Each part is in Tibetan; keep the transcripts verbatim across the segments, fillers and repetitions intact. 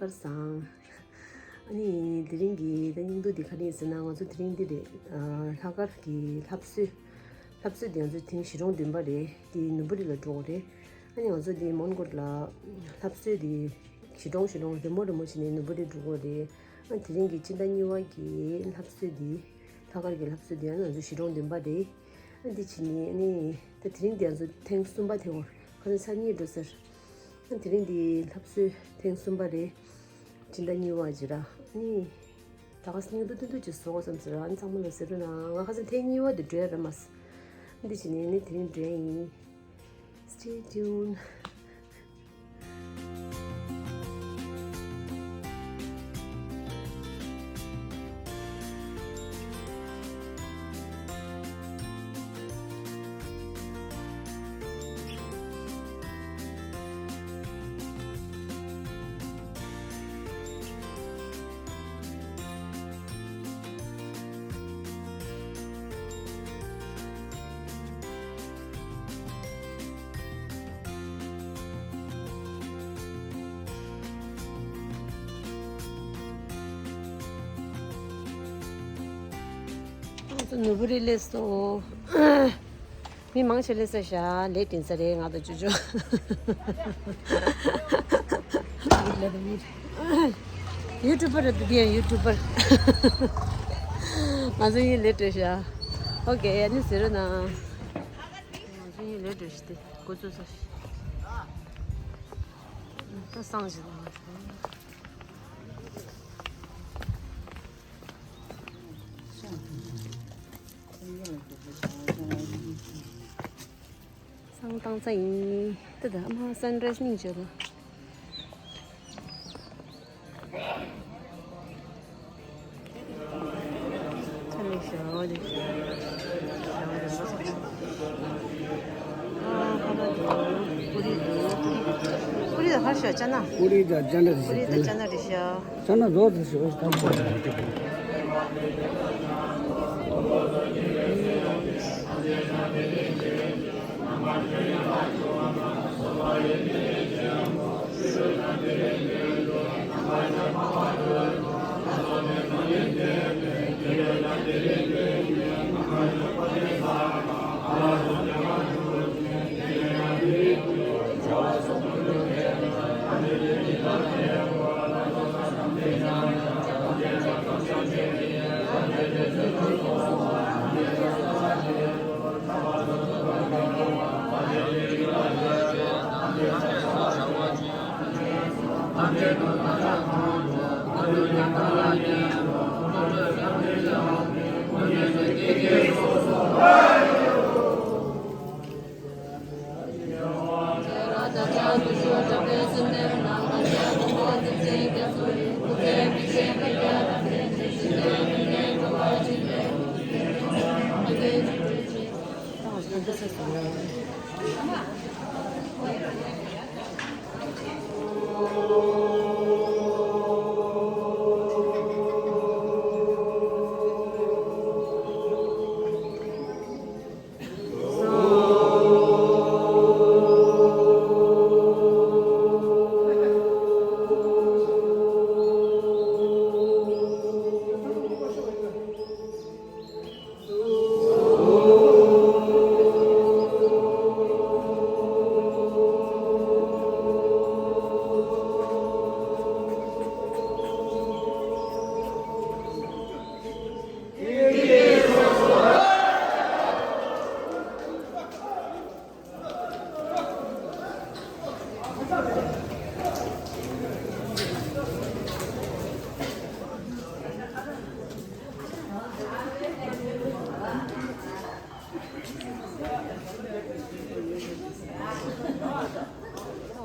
བཟང་། ཨ་ནི་དེ་རིང་གི་ད་སྙིང་སྡུག་འདི་ག་རེ་ཡིན་ཟེར་ན། ང་ཚོ་དེ་རིང་འདི་རེད། ཨ། ལྷག་དཀར་གྱི་ལྷ་གསོལ། ལྷ་གསོལ་འདི་ང་ཚོ་དེ་རིང་གཞིས་གྲོང་བདུན་པ་རེད། དེ་ནུབ་བོད་རི་ལ་འགྲོ་དགོས་རེད། ཨ་ནི་ང་ཚོ་དེ་མོན་གྷོ་ལ་ལྷ་གསོལ་འདི་གཞིས་གྲོང་གཞིས་གྲོང་རི་མོ་རི་མོ་བྱས་ནས་ནུབ་བོད་རི་འགྲོ་དགོས་རེད། ཨ། དེ་རིང་གི་སྤྱི་ཟླ་གཉིས་པ་གི་ལྷ་གསོལ་འདི། ལྷག་དཀར་གྱི་ལྷ་གསོལ་འདི་ཡང་ང་ཚོ་གཞིས་གྲོང་བདུན་པ་རེད། ཨ། འདི་བྱས་ནས་ཨ་ནི་ད་དེ་རིང་འདི་ང་ཚོ་ཐེངས་གསུམ་པ། དེ་འོ་ཁ་སང་ཚར་གཉིས་འགྲོ་ཟེར། ཨ། དེ་རིང་འདི་ལྷ་གསོལ་ཐེངས་གསུམ་པ་རེད། སྤྱི་ཟླ་གཉིས་པ་ཅིག་ར། ཨ་ནི་ད་ག་སེང་གེ་ཏུ་ཏུ་ཏུ་ཅིག་བཟོ་བསམ་ཟེར། ཨ་ནི་ཚང་མ་ལ་ཟེར་རོགས་གནང་། ང་ཁ་སང་ཐེངས་གཉིས་པ་འདི་འགྲོ་ཡ་རེད་མ་ཟེར། ཨ། འདི་བྱས་ནས་ཨ་ནི་དེ་རིང་འགྲོ་ཡ་ཡིན། Stay tuned. ང་ཚོ་ནུབ་བོད་རི་སླེབས་སོང་། མི་མང་ཆེ་སླེབས་ཚར་ཤག་ལས་དྲན་ས་རེད། ང་དང་ཅོ་ཅོ། ཡུ་ཊུབ་པར་རེད་འདུག་ཡ། ཡུ་ཊུབ་པར། ང་ཚོ་གཉིས་ལས་བྲེལ་ཤག་ཨོ་ཀེ། ཨ་ནི་ཟེར་རོགས་གནང་། ང་ཚོ་གཉིས་ལས་བྲེལ་ཞིག་སྟེ་འགོ་ཚུགས་ས་ཞིག་ད་སང་ཞིག་དང་། བསང་བཏང་ཚར་ཡིན། ད་ད་ཨ་མ་སན་རའི་སི་སྙིང་རྗེ་པོ། ཚ་ལེ་ཤ་བ་ལེ་ཤ་བ་ལེ་མ་སོང་། ཨ་ཧ་ལ་འདུག་ཀུ་རི་འདུག་ཀུ་རི། ཀུ་རི་ད་ཧར་ཤ་ཅ་ན། ཀུ་རི་ད་ཅ་ན་རེད། ཀུ་རི་ད་ཅ་ན་རེད་ཤ། ཅ་ན་རོ་དེ་ཞོ་ཞིག་དང་པོ།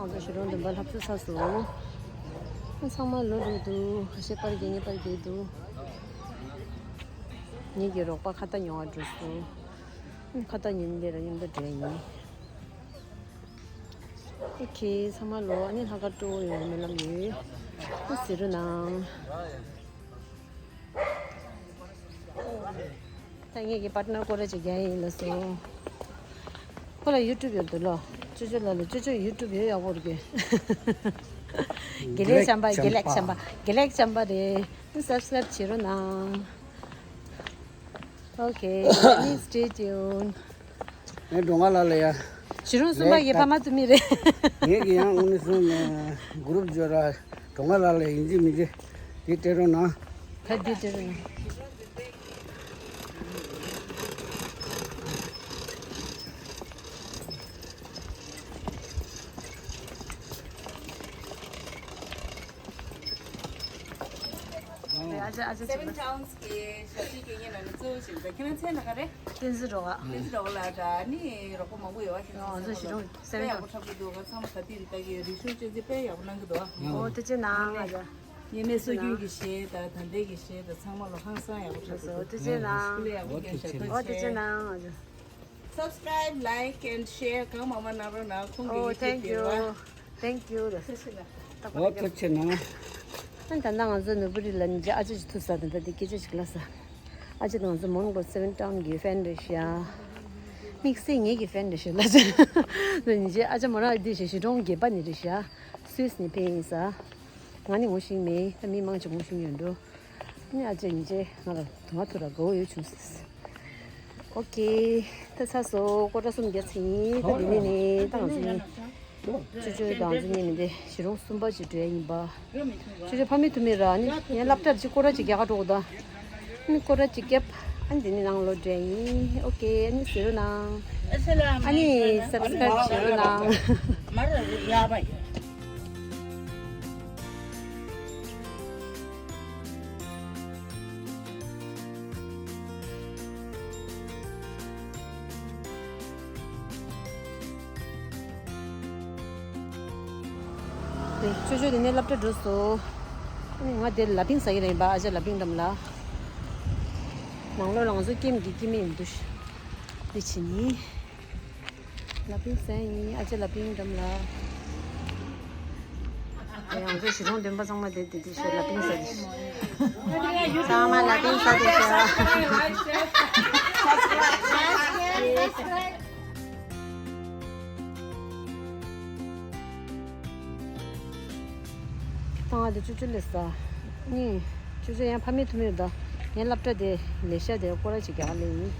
ང་ཚོ་གཞིས་གྲོང་བདུན་པ་ལྷ་གསོལ་ཚར་སོང་། ཚང་མ་ལོ་རེ་འདུག་ཁ་ཤས་པར་རྒྱག་མཁན་པར་རྒྱག་འདུག་ངེད་ཀྱི་རོགས་པ་ཁ་བརྡ་ཉོ་བར་འགྲོ་སོང་། ཁ་བརྡ་ཉོས་ནས་རང་མཉམ་དུ་འགྲོ་ཡིན། ཨོ་ཁེ། ཚང་མ་ལོ། ཨ་ནི་ལྷག་དཀར་སྤྲོ་བོ་ཡོང་སྨོན་ལམ་ཡོད། ཨ། གཟིགས་རོགས་གནང་། ད་ངེད་ཀྱི་པར་ཊི་ནར་སྐོར་ར་ཅིག་རྒྱག་ཡིན་ལབ་སོང་། ཁོ་ལ་ཡུ་ཊུབ་ཡོད་འདུག་ལོ། ཅོ་ཅོ་ལ་ལོ། ཅོ་ཅོ་ཡུ་ཊུབ་ཡོད། ཡག་པོ་རེད། དགེ་ལེགས་བྱམས་པ། དགེ་ལེགས་བྱམས་པ། དགེ་ལེགས་བྱམས་པ་རེད། སབ་སི་ཀ་རེབ་བྱེད་རོགས་གནང་། Okay, please stay tuned. ངས་གྲོང་ཁ་ལ་ལ་ཡ། གཞིས་གྲོང་གསུམ་པ་ཡི་ཕ་མ་ཐུ་མི་རེད། ངས་ཀྱི་ཡང་དངོས་གནས་སོང་ནས་གུ་རུབ་འབྱོར་ར་གྲོང་ཁ་ལ་ལ་ཡིན་གཅིག་མིན་གཅིག་འདི་སྤྲད་རོགས་གནང་། ད་འདི་སྤྲད་རོགས་གནང་། ཨ་ཅེ་ཨ་ཅེ་Seven Towns གི་ཞབས་ཕྱི་སྐྱོན་མཁན་ནང་ནས་གཙོ་བོ་ཞིག་རེད། ཁྱེད་རང་མཚན་ལ་ག་རེ། བསྟན་འཛིན་རོགས། བསྟན་འཛིན་རོགས་ལགས། ད་ནི་རོགས་པ་མང་པོ་ཡོད་པ། ཁྱེད་ཨོ་རང་ཨ་ཅེ་གཞིས་གྲོང་དཔེ་ཡག་པོ་འཁྲབ་ཀྱི་འདུག་ཚང་མ་ག་དུས་ལྟ་གི་རིག་གཞུང་སྤྱོད་ཚུལ་དཔེ་ཡག་པོ་གནང་གི་འདུག་ཨོ་ཐུགས་རྗེ་གནང་། ཨ་ཅེ་ངས་ནས་སྲོལ་རྒྱུན་གྱི་གཞས་དང་ད་ལྟའི་གི་གཞས་དང་ཚང་མ་ལ་ཧང་སང་ཡག་པོ་འཁྲབ་ཀྱི་འདུག་ཨོ་ཐུགས་རྗེ་གནང་། ཨོ་ཐུགས་རྗེ་གནང་། ཨ་ཅེ། Subscribe, like and share གང་མང་མང་གནང་རོགས་གནང་། ཁོང་གི་ཨོ་ཡུ་ཊུབ་ཐེང་ཀྱུ། ཐེང་ཀྱུ། ཨོ་ཐུགས་རྗེ་གནང་། ཨ་ད་ལྟ་ང་ཚོ་ནུ་བུ་རི་ལ་ཉིན་རྗེ་ཨ་ཅེ་ཅིག་ཐུག་ས་དང་ད་དེ་སྐད་ཆ་ཞིག་ལ་ས། ཨ་ཅེ་ང་ཚོ་མོན་གྷོ་Seven Town གི་ཕེན་རེད་ཤག་དམིགས་བསལ་ངེད་ཀྱི་ཕེན་རེད་ཤག་ལ་ཅེ། ཉིན་རྗེ་ཨ་ཅེ་མོ་རང་འདི་ཞེ་གཞིས་གྲོང་བརྒྱད་པ་ནས་རེད་ཤག་སུད་སི་ནས་ཕེབས་ཡིན་ས། ང་ནི་ངོ་ཤེས་མེད། ད་མི་མང་ཆེ་ངོ་ཤེས་ཡོད་འགྲོ། ནི་ཨ་ཅེ་ཉིན་རྗེ་ང་ལ་དུ་མ་ཐུ་ར་དགའ་བོ་ཡོད་བྱུང་ཟེར། ཨོ་ཁེ། ད་ཚར་སོང་། སྐོར་ར་གསུམ་བརྒྱབ་ཚར་ཡིན། ད་འདི་ནས་ནི་ད་ང་ཚོ་གཉིས། ཅོ་ཅོ་དང་ང་ཚོ་གཉིས་ནི་འདི་གཞིས་གྲོང་གསུམ་པ་ཞིག་འགྲོ་ཡ་ཡིན་པ། ཅོ་ཅོ་ཕ་མེས་ཐུ་མེས་ར་ནི་ངས་སློབ་གྲྭར་ཅིག་སྐོར་ར་ཅིག་རྒྱག་ག་འགྲོ་གི་ད། ནི་སྐོར་ར་ཅིག་བརྒྱབ། ཨ་ནི་འདི་ནི་ནང་ལོགས་འགྲོ་ཡ་ཡིན། ཨོ་ཁེ། ཨ་ནི་གཟིགས་རོགས་གནང་། ཨ་ནི་སབ་སི་ཀ་རེབ་བྱེད་རོགས་གནང་། ཅོ་ཅོ་དེ་ནས་སློབ་གྲྭ་འགྲོ་སོང་། ང་དེར་ལ་ཕིང་ཟ་གི་རེད་པ། ཨ་ཅེ་ལ་ཕིང་འགྲམ་ལ། ནང་ལོགས་ལ་ང་ཚོ་ཀེམ་གི་ཀེམ་ཡིན་འདུག་འདི་ཕྱི་ནི། ལ་ཕིང་ཟ་ཡིན། ཨ་ཅེ་ལ་ཕིང་འགྲམ་ལ། ང་ཚོ་གཞིས་གྲོང་སྟོན་པ་ཚང་མ་དེ་དེ་དེ་ཞེས་ལ་ཕིང་ཟ་གི། ཚང་མ་ལ་ཕིང་ཟ་དེ་ཞེས། ཏང་ཨ་དེ་ཅོ་ཅོ་ལས་ས། ནི། ཅོ་ཅོ་ཡང་ཕ་མེས་ཐུ་མེས་ད། ངའི་སློབ་གྲྭ་དེ་ལས་ཤ་དེ་སྐོར་ར་ཅིག་རྒྱག་ལེ་ཡིན།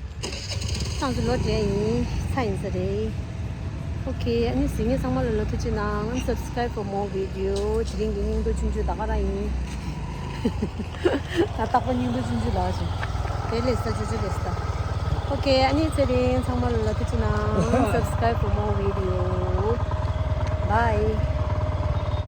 ཏང་ཚོ་ལོ་དྲན་ཡིན། ཚ་ཡིན་ས་རེད། ཨོ་ཁེ། ཨ་ནི་གཟིགས་མཁན་ཚང་མ་ལ་ལོ་ཐུགས་རྗེ་གནང་། Subscribe for more video. དེ་རིང་གི་སྙིང་པོ་ཆུང་ཆུང་ད་ག་རང་ཡིན། ད་རྟག་པར་སྙིང་པོ་ཆུང་ཆུང་ལ་ཞིག་དེ་ལས་ས་ཆུང་ཆུང་ལས་ས། ཨོ་ཁེ། ཨ་ནི་ཚེ་རིང་ཚང་མ་ལ་ལ་ཐུགས་རྗེ་གནང་། Subscribe for more video. Bye.